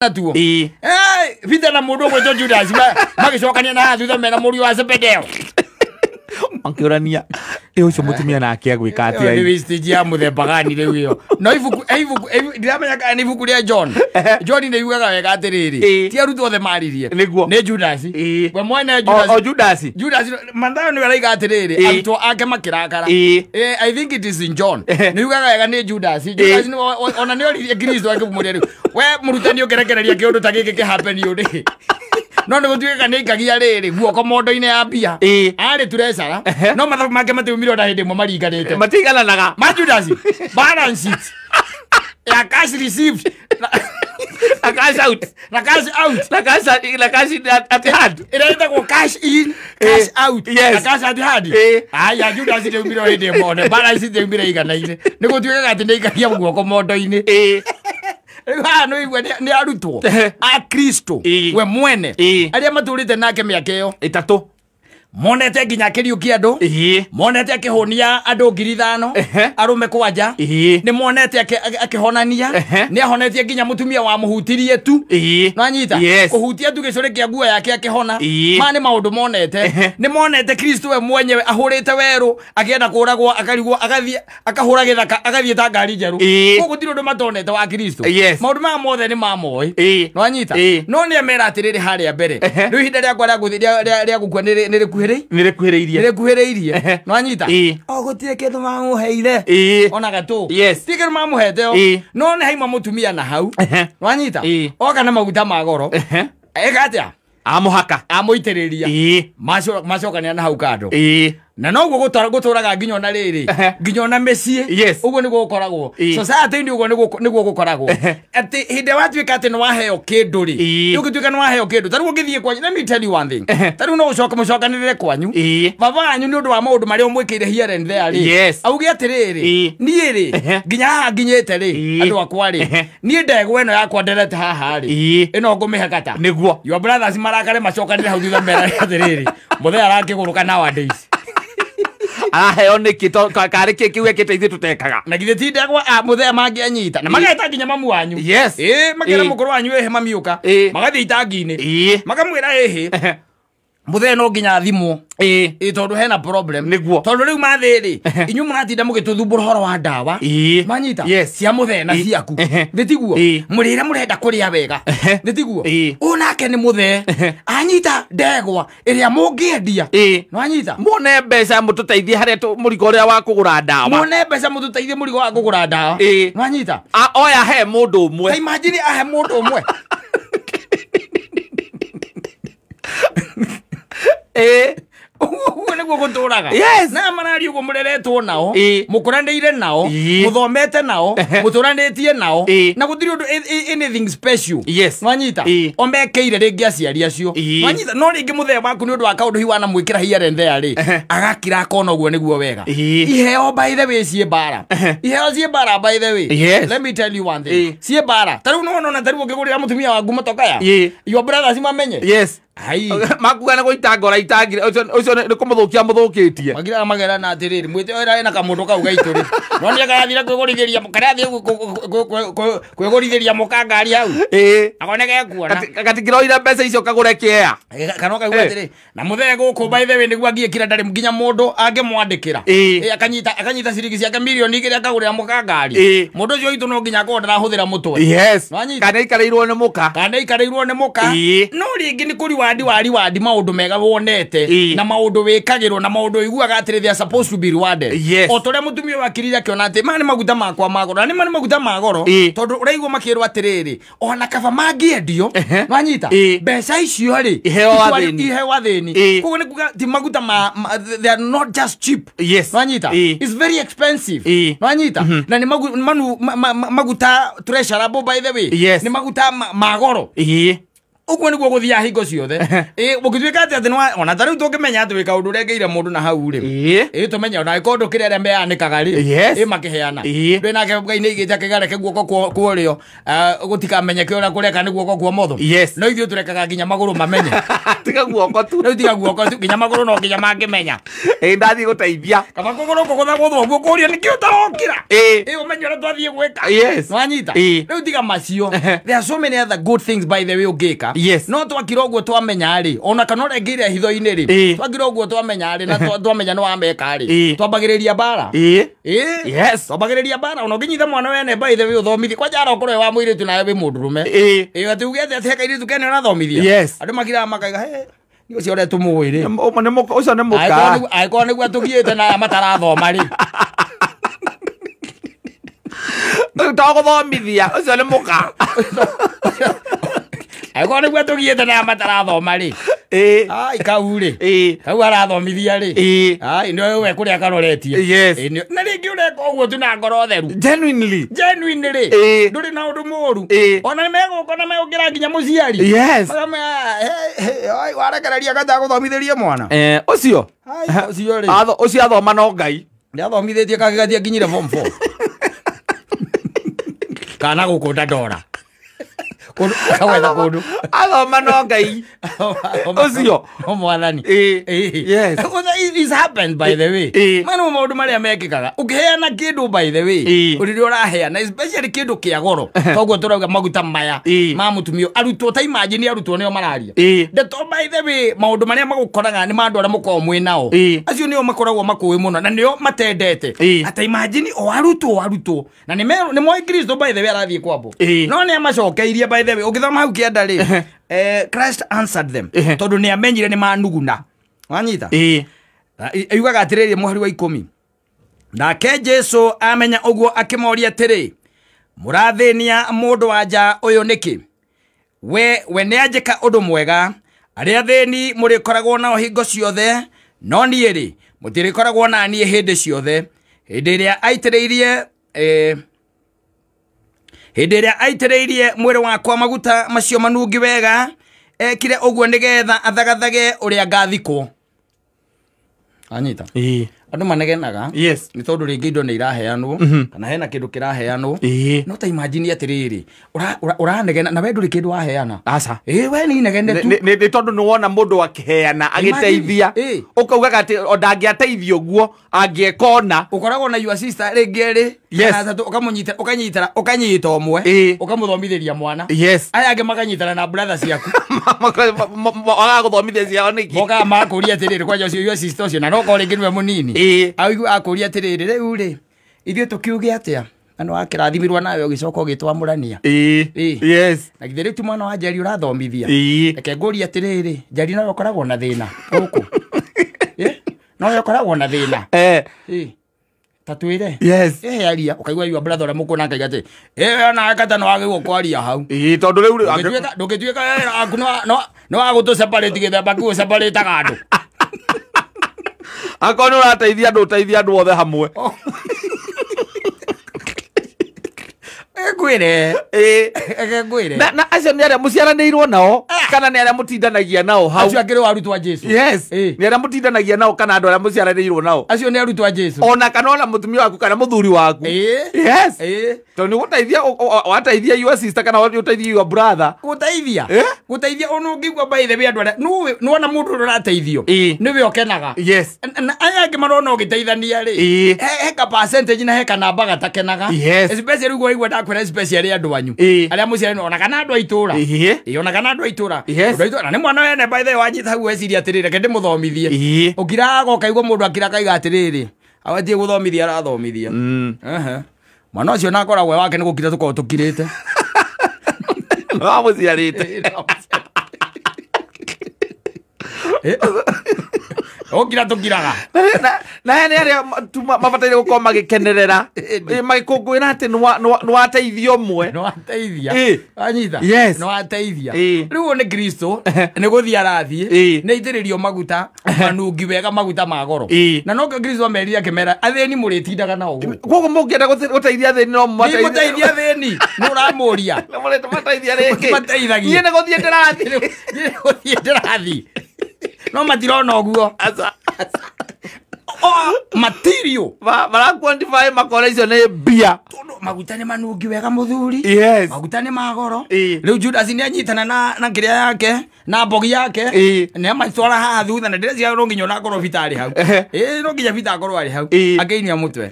Natuo Peter na mũndũ ũgwĩtwo Judas magĩcokania na haha thutha mena mũriũ wa Zebedeo. Makĩũrania ĩ ũcio mũtumia nake agwĩka Ĩyo nĩ atĩa? Wastage ya mũthemba gani rĩu ĩyo? No ibuku ibuku ndiramenya kana nĩ ibuku rĩa John. John nĩ yugaga wega atĩrĩrĩ, ti arutwo othe maririe. Nĩguo. Nĩ Judas. We mwene. O Judas. o Judas. Judas Mathayo nĩwe araiga atĩrĩrĩ, arutwo ake makĩrakara. I think it is in John. Nĩ yugaga wega nĩ Judas. Judas nĩwe ona nĩ oririe Kristo akĩmũria, rĩu we mũrutani ũngĩrekereria kĩũndũ ta gĩkĩ kĩhappen ũrĩ no nĩ gũtuĩka nĩ aikagia rĩrĩ guoko mondo-inĩ ya mbia. Arĩ treasurer, no mathabu make matiumire ona hĩndĩ ĩmwe maringanĩte. Matigananaga. Ma Judas balance sheet ya cash received na cash out na cash out na cash, na cash at hand. Ĩrĩa ĩtagwo cash in, cash out na cash at hand. Aya Judas ndĩumire o hĩndĩ ĩmwe, one balance sheet ndĩumire iganaine, nĩ gũtuĩkaga atĩ nĩ aikagia guoko mondo-inĩ. Rĩu haha nĩ ũigua nĩ arutwo a Kristo we mwene, arĩa matũrĩte nake mĩaka ĩyo 3, monete nginya akĩriũkia andũ, monete akĩhũnia andũ 5,000 arũme kwanja, nĩ monete akĩhonania, nĩ ahonetie nginya mũtumia wamũhutirie tu. Nwanyita? Yes. Kũhutia tu gĩcũrĩ kĩa nguo yake akĩhona. Maya nĩ maũndũ monete. Nĩ monete Kristo we mwenyewe ahũrĩte werũ akĩenda kũragwo, akarigwo, agathiĩ akahũra gĩthaka, agathiĩ ta ngari njerũ. Koguo gũtirĩ ũndũ matonete wa Kristo. Maũndũ maya mothe nĩ mamoĩ. Nwanyita? No nĩ amera atĩrĩrĩ harĩa mbere, rĩu ihinda rĩakwa rĩa gũthiĩ rĩa gũkua nĩ rĩkuhĩrĩirie. Nĩ rĩkuhĩrĩirie. Nĩ rĩkuhĩrĩirie. Nwanyita? O gũtirĩ kĩndũ mamũheire ona gatũ. Ti kĩndũ mamũhete o. No nĩ haima mũtumia na hau. Nwanyita? Oka na maguta ma goro. Eka atĩa? Amũhaka. Amũitĩrĩria. Macokania na hau kando. Na noguo gũtũraga nginya ona rĩrĩ, nginya ona mĩciĩ. Ũguo nĩguo gũkoragwo society-inĩ, ũguo nĩguo gũkoragwo, atĩ hĩndĩ ĩrĩa watuĩka atĩ nĩ waheo kĩndũ rĩ, ũngĩtuĩka nĩ waheo kĩndũ, ta rĩu ũngĩthiĩ kwanyu, let me tell you one thing, ta rĩu no ũcoke mũcokanĩrĩre kwanyu, baba wanyu nĩ ũndũ wa maũndũ marĩa ũmwĩkĩire here and there rĩ, auge atĩrĩrĩ, niĩ rĩ, nginya haha nginyĩte rĩ, andũ akwa rĩ, niĩ ndegwa ĩno yakwa nderete haha rĩ, ĩno ngũmĩhe kata. Your brothers marakare, macokanĩre hau thutha, merane atĩrĩrĩ, mũthee arakĩgũrũka nowadays. Araheo nĩkĩ? Karĩ kĩ kĩu ekĩte ithuĩ tũtekaga? Na githĩ ti ndegwa a mũthee mangĩanyita na mageta nginya mamu wanyu? Ĩ, makera mũkũrũ wanyu, ĩhĩ mamiũka, magathiĩ itangi-inĩ, makamwĩra, ĩhĩ mũthee no nginya athimwo, ĩ tondũ hena problem. Tondũ rĩu mathĩ rĩ, inyuĩ mũratinda mũgĩtũthumbũra ũhoro wa ndawa. Manyita? Cia mũthee na ciaku. Nĩ tiguo? Mũrĩre mũrenda kũrĩa wega. Nĩ tiguo? Ũyũ nake nĩ mũthee anyita ndegwa ĩrĩa mũngĩendia. Nwanyita? Muone mbeca mũtũteithie harĩa mũrigo ũrĩa wa kũgũra ndawa. Muone mbeca mũtũteithie mũrigo wa kũgũra ndawa. Nwanyita? Oya he mũndũ ũmwe. Ta imagine ahe mũndũ ũmwe. Ũguo nĩguo gũtũraga. Na mararia ũguo mũreretwo nao, mũkũranĩire nao, mũthomete nao, mũtũranĩtie nao, na gũtirĩ ũndũ anything special. Nwanyita? O mekĩire rĩngĩ aciari acio. Nwanyita? No rĩngĩ mũthee waku nĩ ũndũ wa kaũndũ hihi wanamwĩkĩra here and there rĩ, agakira akona ũguo nĩguo wega. Iheo, by the way, ciĩ mbara. Iheo ciĩ mbara, by the way. Let me tell you one thing, ciĩ mbara. Ta rĩu nĩwona, ta rĩu ũngĩgũrĩra mũtumia waku motokaya, your brothers mamenye. Ai. Makuga nĩ gũita ngora itangire ũcio, ũcio nĩ kũmũthũkia mũthũkĩtie. Magiraga magerana atĩrĩrĩ, mwĩte wĩra ena kamũndũ kau gaitũ rĩ, no nĩ karathire kwĩgũrithĩria, karathire kwĩgũrithĩria mũka ngari hau, nako nĩ gekuona. Gatikĩroire mbeca icio kagũre kĩea. Kana ũkaigua atĩrĩ, na mũthee gũkũ, by the way, nĩguo angĩekire, ndarĩ nginya mũndũ angĩmwandĩkĩra. Akanyita ciringi ciake 2,000,000 akagũrĩra mũka ngari. Mũndũ ũcio witũ no nginya akorwo ndarahũthĩra mũtwe. Nĩwanyita? Kana ikarĩirwo nĩ mũka. Kana ikarĩirwo nĩ mũka. No rĩngĩ nĩ kũri wandi wari wandi maũndũ mega wonete, na maũndũ wĩkagĩrwo, na maũndũ ũiguaga atĩrĩ, they are supposed to be rewarded. O ta ũrĩa mũtumia ũyũ akirire akĩona atĩ maya nĩ maguta makwa ma goro, na nĩ ma nĩ maguta ma goro, tondũ ũraigua makĩrwo atĩrĩrĩ, ona kaba mangĩendio. Nwanyita? Mbeca icio rĩ, Iheo athĩni. Iheo athĩni. Koguo nĩ kuga ti maguta ma, they are not just cheap. Nwanyita? It's very expensive. Nwanyita? Na nĩ maguta treasurable, by the way. Nĩ maguta ma goro. Ũguo nĩguo gũthiaga hingo ciothe. Ũngĩtuĩka atĩ ona ta rĩu tũngĩmenya atĩ wĩ kaũndũ ũrengeire mũndũ na hau rĩ. Tũmenye ona angĩkorwo ndũkĩrĩ arĩa meanĩkaga rĩ. Makĩheana. Ndũĩ nake Ngai nĩaigĩte akĩgareke guoko kwa ũrĩo gũtikamenyeke ũrĩa kũreka nĩ guoko kwa ũmotho. No ithuĩ tũrekaga nginya magũrũ mamenye. Tiga guoko tu. Rĩu tiga guoko tu nginya magũrũ no nginya mangĩmenya. Ndathiĩ gũteithia. Kaba kũgũrũ kũgũthagũthwo ũguo kũũrio nĩkĩ ũtarokĩra. Ũmenye ũrĩa twathiĩ gwĩka. Nĩwanyita? Rĩu tiga macio. There are so many other good things by the way ũngĩka. No twakira ũguo twamenya rĩ, ona kana ũrengeire hitho-inĩ rĩ, twakira ũguo twamenya rĩ, na twamenya nĩ wameka rĩ, twambagĩrĩria mbara. Twambagĩrĩria mbara. Ona ũngĩnyita mwana wene by the way ũthomithie, kwanja arokorwo wĩ wa mũirĩtu nawe wĩ mũndũrũme. Atĩ uge atĩ he kairĩtu kene ũrathomithia. Andũ makiraga makaiga, he, nĩ ũcio ũrĩa tũmũĩ rĩ. Ũcio nĩ mũka. Angĩkorwo nĩguo atũgiĩte na aya matarathoma rĩ. To gũthomithia, ũcio nĩ mũka. Angĩkorwo nĩguo atũgiĩte na aya matarathoma rĩ. Ai kau rĩ. Kau arathomithia rĩ. Ai nĩ we kũrĩa karoretie. Na rĩngĩ ũreka ũguo tu na ngoro theru. Genuinely. Genuinely. Ndũrĩ na ũndũ mũũru. Ona nĩmegũka na megũkĩra nginya mũciari. Warekereria gatagũthomithĩrie mwana. Ũcio. Ũcio rĩ. Ũcio athoma no Ngai. Nĩathomithĩtie kangĩ gathiĩ form 4. Kana gũkũnda ndora. Kawetha kũndũ. Athoma no Ngai. Ũcio. No mwathani. Yes. It's happened by the way. Mano maũndũ marĩa mekĩkaga. Ũkĩheana kĩndũ by the way. Ũrĩrĩa ũraheana especially kĩndũ kĩa goro. Toguo tũrauga maguta maya ma mũtumia. Arutwo ta imagine arutwo nĩo mararia. Ndeto by the way maũndũ marĩa magũkoraga nĩ ma andũ arĩa mũkoragwo mwĩ nao. Acio nĩo makoragwo makũĩ mũno na nĩo matendete. Ata imagine o arutwo. Na nĩ moĩ Kristo by the way arathiĩ kwambwo. No nĩ amacokeirie by the way ũgĩthoma hau kĩanda rĩ. Christ answered them. Tondũ nĩ amenyire nĩ manuguna. Wanyita? Yugaga atĩrĩrĩ mũhari wa 10. Nake Jesu amenya ũguo akĩmoria atĩrĩ, mũrathĩnia mũndũ wa nja ũyũ nĩkĩ? We nĩanjĩka ũndũ mwega. Arĩa athĩni mũrĩkoragwo nao hingo ciothe, no niĩ rĩ, mũtirĩkoragwo na niĩ hĩndĩ ciothe. Hĩndĩ ĩrĩa aitĩrĩirie mwĩrĩ wakwa maguta macio manungi wega, ekire ũguo nĩgetha athagathage ũrĩa ngathikwo. Anyita. Andũ manegenaga. Nĩ tondũ rĩngĩ indo nĩ iraheanwo, kana hena kĩndũ kĩraheanwo. No ta imagine atĩrĩrĩ, ũranegena na we ndũrĩ kĩndũ waheana. Aca. We nĩ inegene tu. Nĩ tondũ nĩ wona mũndũ akĩheana agĩteithia. Ũkaugaga atĩ o ndangĩateithia ũguo angĩeka ona. Ũkoragwo na your sister rĩngĩ erĩ, kana atatũ, ũkamũnyita, ũkanyitana, ũkanyita ũmwe, ũkamũthomithĩria mwana. Aya angĩ makanyitana na brother ciaku. Magagũthomithia ciao nĩkĩ? Mokaga makũria atĩrĩrĩ, kwanja ũcio your sister ũcio, na no korwo rĩngĩ nĩwe mũnini. Aigua akũria atĩrĩrĩ, rĩu rĩ, ithuĩ tũkiuge atĩa? Na nĩ wakĩrathimirwo nawe ũgĩcoka ũgĩtwamũrania. Na githĩ rĩu ti mwana wa Njeri ũrathomithia? Reke ngũrie atĩrĩrĩ, Njeri nowe ũkoragwo na thĩna gũkũ? Nowe ũkoragwo na thĩna? Ta twĩre. Aria, ũkaigua your brother ũrĩa mũkũrũ nake akauga atĩ, ona kata nĩ wagĩrĩirwo kwaria hau. Tondũ rĩu ndũngĩtuĩka aku nĩ wagũtũ separate gĩthemba kĩu ũseparate-aga andũ. Akorwo nĩ ũrateithia andũ, ũteithie andũ othe hamwe. Ngwĩre. Ngwĩre. Na acio nĩ arĩa mũciaranĩirwo nao, kana nĩ arĩa mũtindanagia nao hau? Acio angĩ nĩ arutwo a Jesu. Nĩ arĩa mũtindanagia nao kana andũ arĩa mũciaranĩirwo nao? Acio nĩ arutwo a Jesu. Ona kana ona mũtumia waku kana mũthuri waku. Tondũ nĩ gũteithia, wateithia your sister kana ũteithia your brother. Gũteithia? Gũteithia ona ũngĩigua by the way andũ arĩa, nĩwona mũndũ ũrĩa ũrateithio, nĩwe ũkenaga. Na aya angĩ marona ũgĩteithania rĩ, he ka percentage na he kanamba gatakenaga. Especially ũguo waigua ndakwĩra especially andũ anyu. Arĩa mũciaranĩirwo, ona kana andũ a itũra. Ona kana andũ a itũra. Andũ a itũra, na nĩ mwana wene by the way wanyita hau weciria atĩrĩrĩ, reke ndĩmũthomithie. Ũkiraga ũkaigua mũndũ akira akaiga atĩrĩrĩ, awatie gũthomithia arathomithia. Mwana ũcio na akoragwo e wake nĩ gũkira tũkoragwo tũkirĩte. Wamũciarĩte. Ũkira tũkiraga. Na nĩ arĩa mabataire gũkorwo magĩkenerera magĩkũngũĩra atĩ nĩ wateithia ũmwe. Nĩ wateithia. Wanyita? Yes. Nĩ wateithia. Rĩu nĩ Kristo nĩ gũthiĩ arathiĩ nĩ aitĩrĩrio maguta manungi wega maguta ma goro. Na no Kristo amerire akĩmera athĩni mũrĩtindaga nao gũkũ. Koguo mũngĩenda gũteithia athĩni no mũmateithie. Mũteithie athĩni nĩ ũramũria. Mũrĩtũmateithia rĩngĩ. Mateithagia. Niĩ nĩ gũthiĩ ndĩrathiĩ. Niĩ nĩ gũthiĩ ndĩrathiĩ. No matirona ũguo. Aca. Material. Mara quantify makora icio nĩ mbia. Tondũ maguta nĩ manungi wega mũthuri. Yes. Maguta nĩ ma goro. Rĩu Judas nĩ anyitana na kĩrĩa yake na mbogi yake nĩ amatwara haha thutha na ndĩreciria no nginya onakorwo Peter arĩ hau. No nginya Peter akorwo arĩ hau. Akĩinia mũtwe.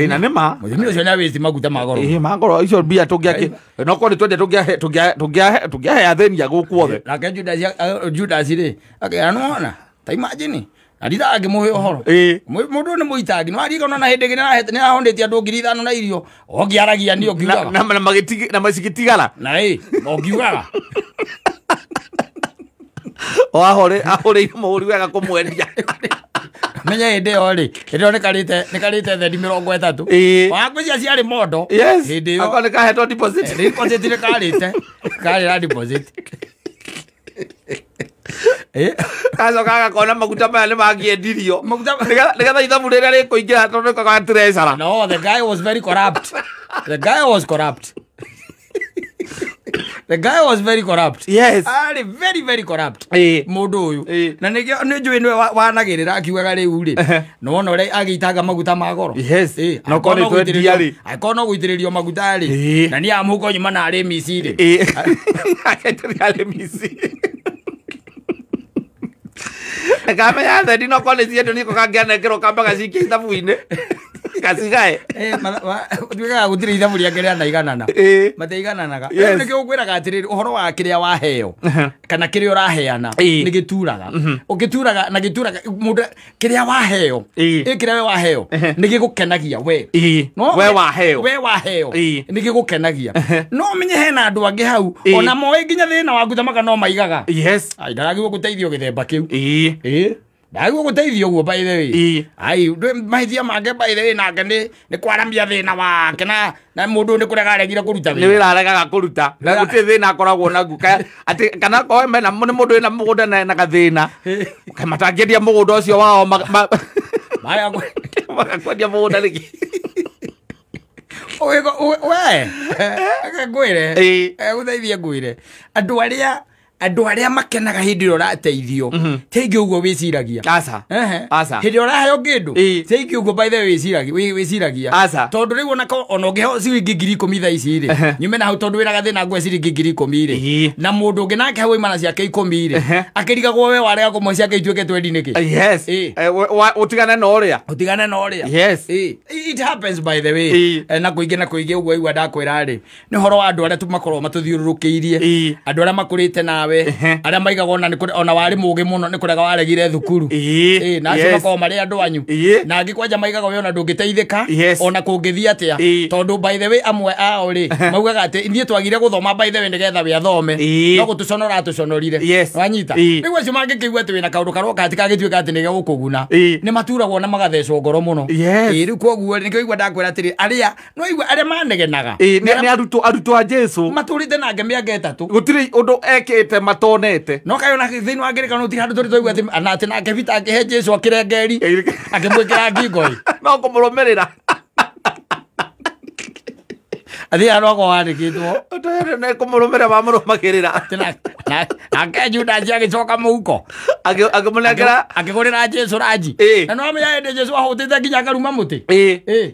Na nĩ ma. Mũthuri ũcio nĩ awĩti maguta ma goro. Ma goro icio mbia tũngĩakĩ. No korwo nĩ twende tũngĩahe athĩni a gũkũ othe. Nake Judas rĩ akĩra nĩwona ta imagine Arira angĩmũhe ũhoro. Mũndũ nĩ mũitangi. Nĩwaririkana ona hĩndĩ ĩngĩ nĩ ahondetie andũ 5,000 na irio. Ũngĩaragia niĩ ũngiugaga. Na macigitigara. Na ũngiugaga. O ahũrĩire mũhũri wega kũmwendia. Menya hĩndĩ ĩyo rĩ, hĩndĩ ĩyo nĩkarĩte thendi 30. Wangwĩciria ciarĩ mondo. Yes. Hĩndĩ ĩyo. Akorwo nĩkahetwo deposit. Deposit nĩkarĩte. Karĩ na deposit. Gacoka gakona maguta maya nĩ mangĩendirio nĩgetha ithabu rĩrĩa rĩkũingĩra tondũ nĩko ga treasurer. No, the guy was very corrupt. The guy was corrupt. The guy was very corrupt. Yes. Arĩ very very corrupt. Mũndũ ũyũ. Na nĩkĩo nĩ njũĩ nĩwe wanagĩrĩra akiugaga rĩu rĩ. Nĩwona ũrĩa agĩitanga maguta ma goro. Yes. No korwo nĩ twendia rĩ. Angĩkorwo no gũitĩrĩrio maguta rĩ. Na niĩ amũhuko nyuma na arĩ mici rĩ. Akaitĩrĩria arĩ mici. Kamenya thendi no korwo nĩ ciendio nĩko kangĩanengerwo kamba gacikie ithabu-inĩ gacigae. Tuĩkaga gũtirĩ ithabu rĩake rĩanaiganana. Matiaigananaga. Yes. Nĩkĩo ngwĩraga atĩrĩrĩ ũhoro wa kĩrĩa waheo kana kĩrĩa ũraheana nĩ gĩturaga. Ũgĩturaga na gĩturaga mũndũ kĩrĩa waheo kĩrĩa we waheo nĩ gĩgũkenagia we. We waheo. We waheo nĩ gĩgũkenagia. No ũmenye hena andũ angĩ hau ona moĩ nginya thĩna waku tamaka no maigaga. Yes. Ai ndaragirwo gũteithio gĩthemba kĩu. Ndagirwo gũteithio ũguo by the way. Ai mahĩtia make by the way nake nĩ kwaramia thĩna wake na mũndũ nĩ kũrega aregire kũruta Nĩ wĩra. wĩra aregaga kũruta. Na gũtirĩ thĩna akoragwo naguo. Atĩ kana korwo mena nĩ mũndũ wĩna mũgũnda na gathĩna. Matangĩendia mũgũnda ũcio wao magakwendia mũgũnda rĩngĩ. We ngwĩre gũteithie ngwĩre andũ arĩa makenaga hĩndĩ ĩrĩa ũrateithio tĩingĩ ũguo wĩciragia. Aca. Aca. Hĩndĩ ĩrĩa ũraheo kĩndũ tĩingĩ ũguo by the way wĩciragia. Aca. Tondũ rĩu ona ũngĩheo ciringi 10,000 thaa ici rĩ nyume na hau tondũ wĩna gathĩna ngwe ciringi 10,000 rĩ na mũndũ ũngĩ nake hau aimana ciake 10 rĩ akĩrigagwo we warega kũmwe ciake ituĩke 20 nĩkĩ. Yes. Ũtigane na ũrĩa. Ũtigane na ũrĩa. Yes. It happens by the way. Na kũingĩ na kũingĩ ũguo igua ndakwĩra rĩ nĩ ũhoro wa andũ arĩa makoragwo matũthiũrũrũkĩirie andũ arĩa makũrĩte nawe arĩa maigaga ona warĩ mũgĩ mũno nĩ kũrega waregire thukuru na acio makoragwo marĩ andũ anyu na angĩ kwanja maigaga we ona ndũngĩteithĩka ona kũngĩthiĩ atĩa tondũ by the way amwe ao rĩ maugaga atĩ ithuĩ twagire gũthoma by the way nĩgetha we athome no gũtũconora atũconorire. Wanyita rĩu acio mangĩkĩigua atĩ wĩna kaũndũ karoka atĩ kangĩtuĩka atĩ nĩgegũkũguna nĩ maturagwo na magathecwo ngoro mũno. Rĩu koguo nĩkĩo igua ndakwĩra atĩrĩ arĩa no igua arĩa manegenaga nĩ arutwo a Jesũ matũrĩte nake mĩaka 3 gũtirĩ ũndũ ekĩte matonete. No kayo na thĩinĩ wa ngerekano gũtirĩ handũ tũrĩ twaigua atĩ nake Peter akĩhe Jesũ akĩrengeri akĩmwĩkĩra ngingo ĩ no kũmũrũmĩrĩra. Athiĩ handũ hakwa wandĩkĩtwo nĩ kũmũrũmĩrĩra mamũrũmagĩrĩra. Nake Judas agĩcoka mũhuko akĩmũnengera akĩgũrĩra Jesũ ranji. Na nĩwamenya hĩndĩ Jesũ ahũtĩte nginya akaruma mũtĩ.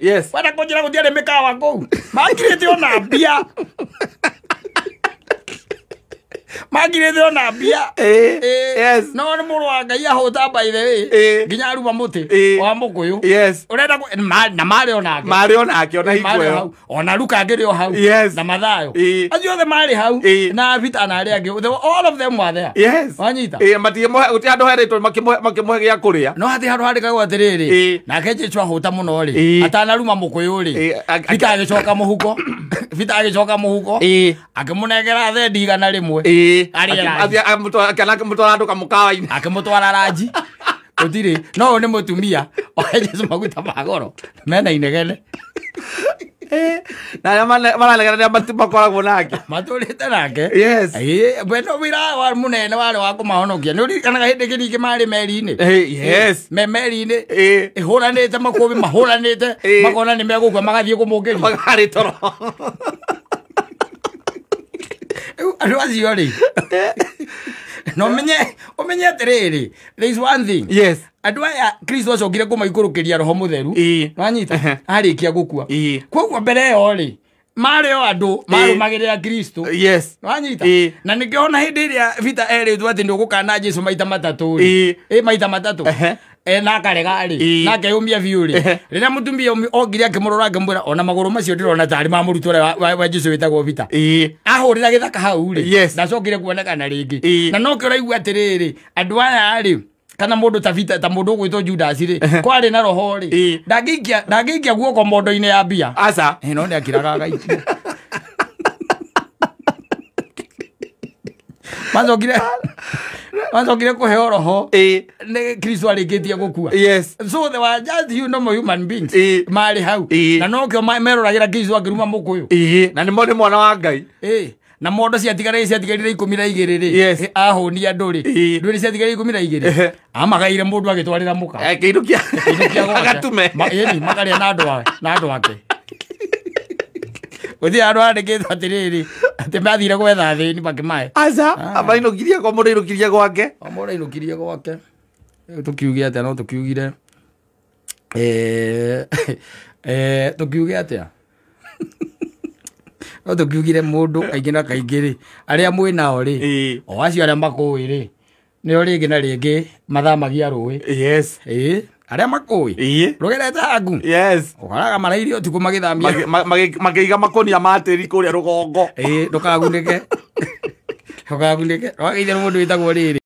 Yes. Wenda kũnjĩra gũtiarĩ mĩkawa kũu makirĩte ona mbia. Makirĩte ona mbia. Yes. No nĩ mũrũ wa Ngai ahũta by the way nginya aruma mũtĩ wa mũkũyũ. Yes. Ũrenda na marĩ onake. Marĩ onake ona hingo ĩyo. Ona Luka akĩrĩ o hau. Yes. Na Mathayo. Acio othe marĩ hau. Na Peter na arĩa angĩ. All of them were there. Yes. Wanyita. Matikĩmũhe gũtirĩ handũ herĩtwo makĩmũhe gĩa kũrĩa. No hatirĩ handũ handĩkagwo atĩrĩrĩ nake Jesũ ahũta mũno rĩ atanaruma mũkũyũ rĩ Peter agĩcoka mũhuko. Peter agĩcoka mũhuko akĩmũnengera thendi 100. Akĩmũtwara andũ kamũkawa-inĩ. Akĩmũtwara ranji. Gũtirĩ. No ũyũ nĩ mũtumia ohe Jesu maguta ma goro mena inegene. Na arĩa mararegana nĩ makoragwo nake. Matũrĩte nake. Yes. Ĩĩ, wendo wĩra wa mũnene warĩ wa kũmahonokia. Nĩ ũririkanaga hĩndĩ ĩngĩ ningĩ marĩ meri-inĩ? Yes. Me meri-inĩ ĩhũranĩte makũmbĩ mahũranĩte makona nĩ megũkua magathiĩ kũmũkĩria. Magarĩ toro. Rĩu andũ acio rĩ, na ũmenye atĩrĩrĩ, there is one thing. Yes. Andũ aya Kristo acokire kũmaikũrũkĩria roho mũtheru. Nĩwanyita? Arĩkia gũkua. Koguo mbere ĩyo rĩ, marĩ o andũ marũmagĩrĩra Kristo. Yes. Nĩwanyita? Na nĩkĩo ona hĩndĩ ĩrĩa Vita erĩtwo atĩ nĩũgũkana Jesu maita matatũ rĩ. Maita matatũ. Na akarega rĩ, na akeyũmia biũ rĩ. Rĩrĩa mũtumia okire akĩmũrora akĩmwĩra ona magũrũ macio ndĩrona tarĩ ma mũrutwo ũrĩa wa Jesu wĩtagwo Vita. Ahũrĩra gĩthaka hau rĩ, ndacokire kuonekana rĩngĩ. Na nokĩo ũraigua atĩrĩrĩ, andũ aya rĩ, kana mũndũ ta Vita, ta mũndũ ũgwĩtwo Judas rĩ, kwarĩ na roho rĩ, ndangĩikia guoko mondo-inĩ ya mbia. Aca. No nĩakiraga agaikia. Macokire kũheo roho nĩ Kristo arĩkĩtie gũkua. Yes. So they were just you normal human beings. Marĩ hau. Na nokĩo meroragĩra Kristo akĩruma mũkũyũ. Na nĩ mwana wa Ngai. Na mondo ciatigarire 12 rĩ. Yes. Ahũnia andũ rĩ. Ndũrĩ ciatigarire 12. Amagaire mũndũ agĩtwarĩra mũka. Kĩndũ kĩa gwake. Agatume. Ĩni makarĩa na andũ ake. Gũtirĩ andũ andĩkĩtwo atĩrĩrĩ, atĩ mathire gwetha athĩni makĩmahe. Aca, mainũkirie kwa mũndũ ainũkirie gwake. O mũndũ ainũkirie gwake. Rĩu tũkiuge atĩa? No tũkiugire tũkiuge atĩa? No tũkiugire mũndũ kaingĩ na kaingĩ rĩ, arĩa mwĩ nao rĩ, o acio arĩa makũĩ rĩ, nĩo rĩngĩ na rĩngĩ mathamagia rũĩ. Yes. Arĩa makũĩ. Rũgerete haku. Yes. Ũkoraga marairie ũtukũ magĩthamia. Makĩiga makũnia ma tĩri kũrĩa rũgongo. Ndũkagunĩke. Ndũkagunĩke. Rwageithia mũndũ wĩtagwo rĩrĩ.